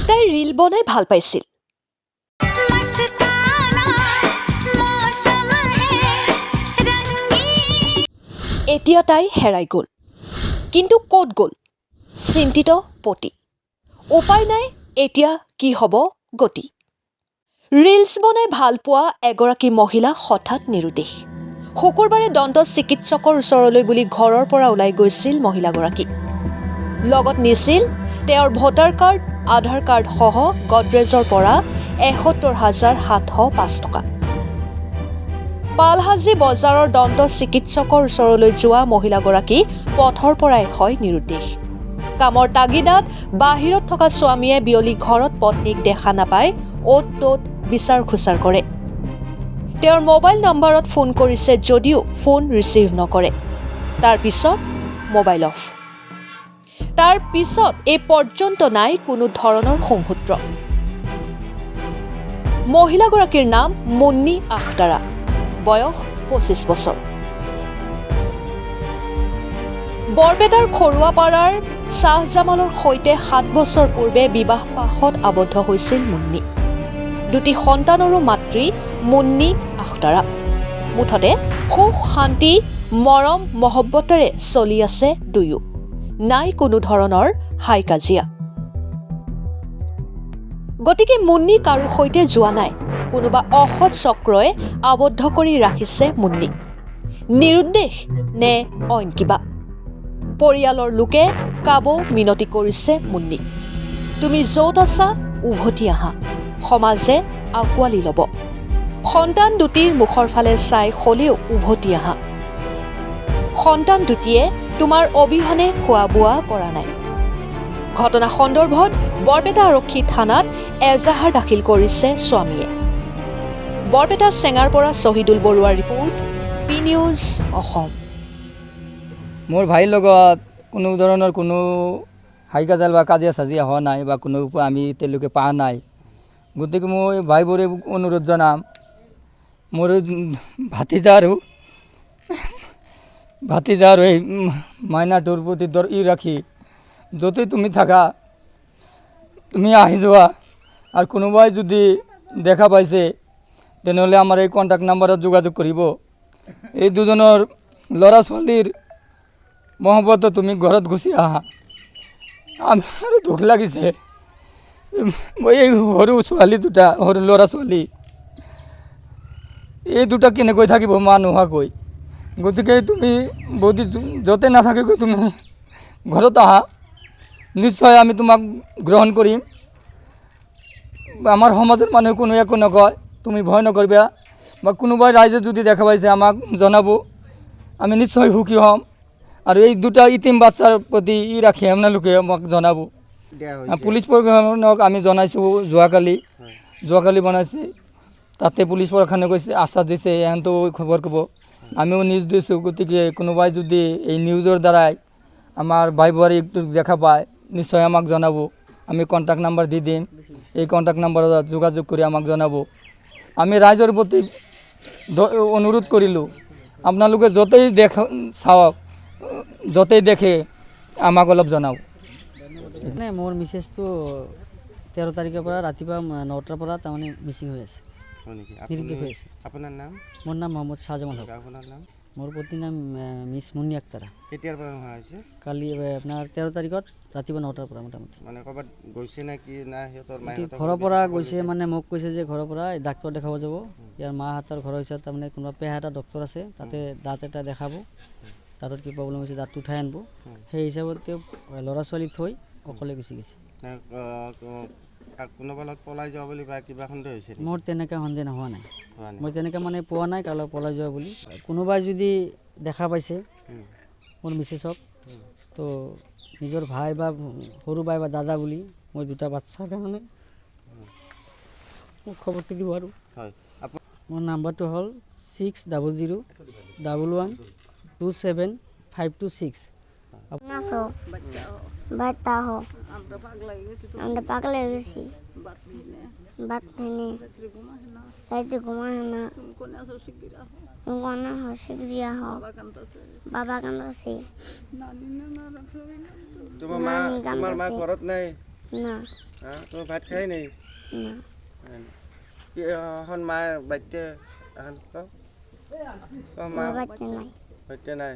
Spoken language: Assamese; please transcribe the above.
তাই ৰীল বনাই ভাল পাইছিল। मस्ताना मौसम है रंगीन। এতিয়া তাই হেৰাই গ'ল, কিন্তু ক'ত গ'ল? চিন্তিত পতি। উপায় নাই, এতিয়া কি হ'ব গতি? ৰীলছ বনাই ভাল পোৱা এগৰাকী মহিলা হঠাৎ নিৰুদ্দেশ। শুকুৰবাৰে দন্ত চিকিৎসকৰ ওচৰলৈ বুলি ঘৰৰ পৰা ওলাই গৈছিল মহিলাগৰাকী। লগত নিছিল তেওঁৰ ভোটাৰ কাৰ্ড, আধাৰ কাৰ্ডসহ গডৰেজৰ পৰা 71,705 টকা। পালহাজী বজাৰৰ দন্ত চিকিৎসকৰ ওচৰলৈ যোৱা মহিলাগৰাকী পথৰ পৰাই হয় নিৰুদ্দেশ। কামৰ তাগিদাত বাহিৰত থকা স্বামীয়ে বিয়লি ঘৰত পত্নীক দেখা নাপাই অ'ত ত'ত বিচাৰ খোচাৰ কৰে। তেওঁৰ মোবাইল নম্বৰত ফোন কৰিছে যদিও ফোন ৰিচিভ নকৰে। তাৰ পিছত মোবাইল অফ। তাৰ পিছত এই পৰ্যন্ত নাই কোনো ধৰণৰ সংসূত্ৰ। মহিলাগৰাকীৰ নাম মুন্নী আখতাৰা, বয়স 25 বছৰ। বৰপেটাৰ খৰুৱাপাৰাৰ শ্বাহজামালৰ সৈতে 7 বছৰ পূৰ্বে বিবাহ পাশত আবদ্ধ হৈছিল মুন্নী। দুটি সন্তানৰো মাতৃ মুন্নী আখতাৰা। মুঠতে সুখ, শান্তি, মৰম মহব্বতেৰে চলি আছে দুয়ো। নাই কোনো ধৰণৰ হাই কাজিয়া। গতিকে মুন্নী কাৰো সৈতে যোৱা নাই। কোনোবা অসৎ চক্ৰই আবদ্ধ কৰি ৰাখিছে মুন্নীক। নিৰুদ্দেশ নে অইন কিবা? পৰিয়ালৰ লোকে কাবৌ মিনতি কৰিছে মুন্নীক, তুমি য'ত আছা উভতি আহা, সমাজে আঁকোৱালি ল'ব। সন্তান দুটিৰ মুখৰ ফালে চাই হ'লেও উভতি আহা। সন্তান দুটিয়ে তোমাৰ অবিহনে খোৱা বোৱা কৰা নাই। ঘটনা সন্দৰ্ভত বৰপেটা আৰক্ষী থানাত এজাহাৰ দাখিল কৰিছে স্বামীয়ে। বৰপেটা চেঙাৰ পৰা শ্বহিদুল বৰুৱাৰ ৰিপৰ্ট, পি নিউজ অসম। মোৰ ভাইৰ লগত কোনো ধৰণৰ কোনো হাই কাজাল বা কাজিয়া চাজিয়া হোৱা নাই বা কোনো আমি তেওঁলোকে পোৱা নাই। গতিকে মই ভাইবোৰে অনুৰোধ জনাম, মোৰ ভাতিজা আৰু এই মাইনাটোৰ প্ৰতি দৰ ই ৰাখি, য'তেই তুমি থাকা তুমি আহি যোৱা। আৰু কোনোবাই যদি দেখা পাইছে, তেনেহ'লে আমাৰ এই কণ্টেক্ট নাম্বাৰত যোগাযোগ কৰিব। এই দুজনৰ ল'ৰা ছোৱালীৰ মহব্বত তুমি ঘৰত গুচি আহা। আমাৰো দুখ লাগিছে। মই এই সৰু ছোৱালী দুটা, সৰু ল'ৰা ছোৱালী এই দুটা কেনেকৈ থাকিব মা নোহোৱাকৈ? গতিকে তুমি বৌদি য'তে নাথাকিব তুমি ঘৰত আহা, নিশ্চয় আমি তোমাক গ্ৰহণ কৰিম। আমাৰ সমাজৰ মানুহে কোনো একো নকয়, তুমি ভয় নকৰিবা। বা কোনোবাই ৰাইজে যদি দেখা পাইছে আমাক জনাব, আমি নিশ্চয় সুখী হ'ম। আৰু এই দুটা ইতিম বাচ্চাৰ প্ৰতি ই ৰাখি আপোনালোকে আমাক জনাব। দিয়া হৈছে? পুলিচ প্ৰশাসনক আমি জনাইছোঁ যোৱাকালি। যোৱাকালি বনাইছে, তাতে পুলিচ প্ৰশাসনে কৈছে, আশ্বাস দিছে, ইহঁতেও খবৰ ক'ব। আমিও নিউজ দিছোঁ। গতিকে কোনোবাই যদি এই নিউজৰ দ্বাৰাই আমাৰ ভাই বোৱাৰীক দেখা পায়, নিশ্চয় আমাক জনাব। আমি কণ্টেক্ট নাম্বাৰ দি দিম, এই কণ্টেক্ট নাম্বাৰত যোগাযোগ কৰি আমাক জনাব। আমি ৰাইজৰ প্ৰতি অনুৰোধ কৰিলোঁ, আপোনালোকে য'তেই দেখ চাওক, য'তেই দেখে আমাক অলপ জনাব। মানে মোৰ মিছেছটো 13 তাৰিখৰ পৰা ৰাতিপুৱা 9টাৰ পৰা তাৰমানে মিচিং হৈ আছে। হয় নেকি? নিৰুদ্দেশ আপুনি হৈ আছে। আপোনাৰ নাম? মোৰ নাম মহম্মদ শ্বাহজামাল হক। আপোনাৰ নাম? মোৰ পত্নীৰ নাম মিছ মুন্নি আক্তাৰা। কেতিয়াৰ পৰা নোহোৱা হৈছে? কালি আপোনাৰ 13 তাৰিখত ৰাতিপুৱা 9টাৰ পৰা মোটামুটি। মানে ক'ৰবাত গৈছে নে কি না সিহঁতৰ এইটো মায়েহঁতৰ ঘৰৰ পৰা গৈছে, মানে মোক কৈছে যে ঘৰৰ পৰা এই ডাক্তৰ দেখাব যাব। ইয়াৰ মাহঁতৰ ঘৰৰ ওচৰত তাৰমানে কোনোবা পেহা এটা ডক্তৰ আছে, তাতে দাঁত এটা দেখাব, দাঁতত কি প্ৰব্লেম হৈছে দাঁতটো উঠাই আনিব। সেই হিচাপত তেওঁ ল'ৰা ছোৱালী থৈ অকলে গুচি গৈছে। নে, কোনোবা লগত পলাই যোৱা বুলি বা কিবা সন্দেহ হৈছে নেকি? মোৰ তেনেকুৱা সন্দেহ হোৱা নাই। হোৱা নাই। মই তেনেকুৱা মানে পোৱা নাই কাৰোবাৰ পলাই যোৱা বুলি। কোনোবাই যদি দেখা পাইছে মোৰ মিছেছক, তো নিজৰ ভাই বা সৰু ভাই বা দাদা বুলি মই দুটা বাচ্ছাৰ কাৰণে মোক খবৰটো দিব। আৰু হয়, মোৰ নাম্বাৰটো হ'ল 6001127526। নাচো বাচ্চা হো, আমরা পাগলা হয়ে গেছি। ভাত খাইনি, রাইতে ঘুমায় না। তুমি কোনে আছো শিগগিরি আহো, বাবা কান্দাছে। তোমাৰ মা নানি তোমাৰ মা কান্দাছে। ঘৰত নাই? না। হা, তুমি ভাত খাই নাই? না। কি এখন মা বাড়িতে এখন? কও, মা বাড়িতে নাই। বাড়িতে নাই।